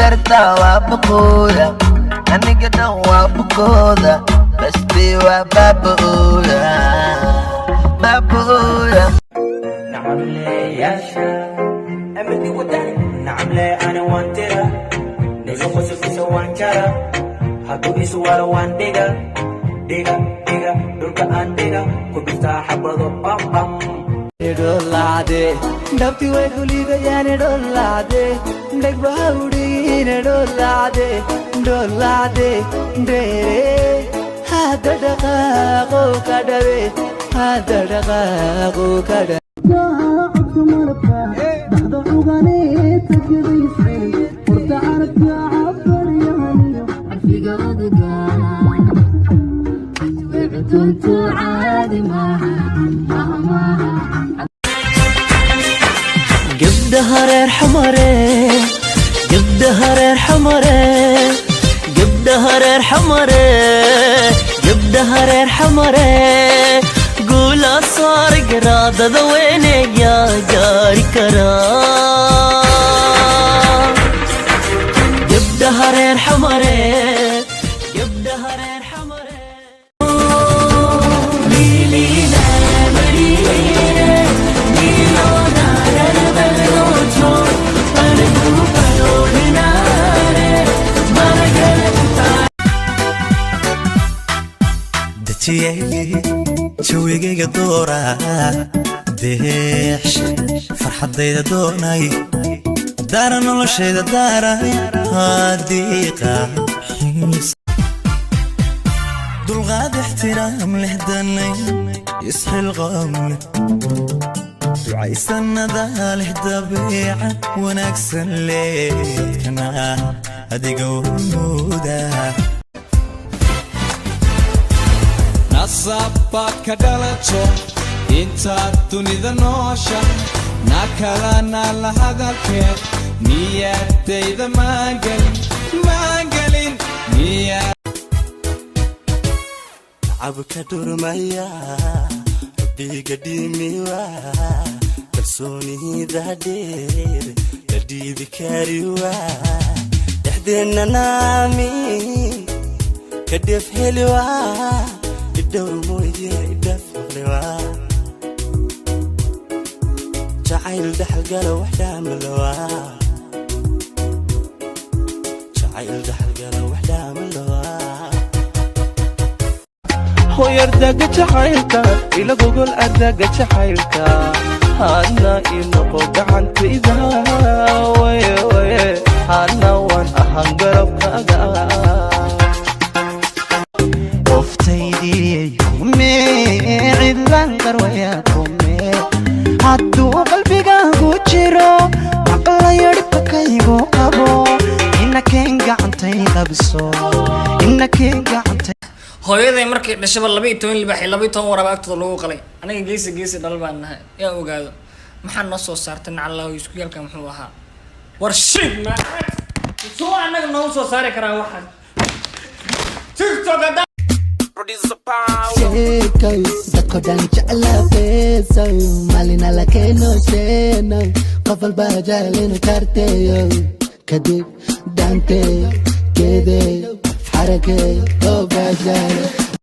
Dartaa waa bukooda, aniga dhan waa bukooda. Bestie waa baaba'ooya, baaba'ooya. Nacamleyaasha amadi wadani, nacamle ana waan tira, niga qosolkiisa waan jara, hadduu iswalo waan dhiga dhiga dhiga, dhulka aan dhiga ku dhuftaa xabado bam bam. Dhoolaacde dhabti way kuliidayaan, dhoolaacde dhegbaha udhigiine, dhoolaacde dhoolaacde dheere hadda dhaqaaqo ka dhabe, hadda dhaqaaqo ka dhabe. Codka malabka dhaxda cuganeed tagadaysay, furta carabka cabaryahaniyo carfiga odaga cuntuntu caadi maaha, maaha. Gabdhaha reer Xamare, gabdhaha reer Xamare, gabdhaha reer Xamare, gabdhaha reer Xamare, guula saar garaadada weyne, yaa gaari karaa? Gabdhaha reer Xamare, gabdhaha reer Xamare. Dejiyey jawigayga doora, deex farxaddayda doonay, daara noloshayda daaray hadiiqa, dulqaad, ixtiraam leh, danay isxilqaam leh, ducaysanada leh, dabeeca wanaagsan leh, dadkana adiga mooda. Nasabbaad ka dhalato intaad dunida noosha, na kalana la hadalkeed niyadayda maangelin, maangelin niya. Cabka dhurmaya rabbiga dhimiwa, kalsoonida dheer la dhiibi kariwa, dhexdeenna naamin ka dheef heliwa, idhowr mooye idhaaf maqliwa, jacayl dhaxalgala wax dhaamalowa, jacayl dhaxalgala wax dhaamalowa. Hoyardaga jacaylka ila gogol, ardaga jacaylka hana ii noqo gacantayda, waye waye, hana waan ahaan garabkaaga. Qoftaydii kume, cidlaan qarwaya kume, hadduu qalbigaagu jiro maqlayo dhibkaygu qabo, inakeen gacantay qabso, inakeen gacantay. Hooyaday markay dhashaba 12 libaax iyo 12 waraaba agtooda lagu qalay. Aniga geesi geesi dhal baan nahay, yaa ogaado maxaa noo soo saartay? Nacallahu isku yaalka muxuu ahaa? War shit man, soo annaga noogu soo saari karaa waxaan TikTok haddaa. Sheekay dadko dhan jecla feesow, maalina la keeno sheenow, qof walba jecel inuu karteeyo, kadib daante geede xarake oo baashaale.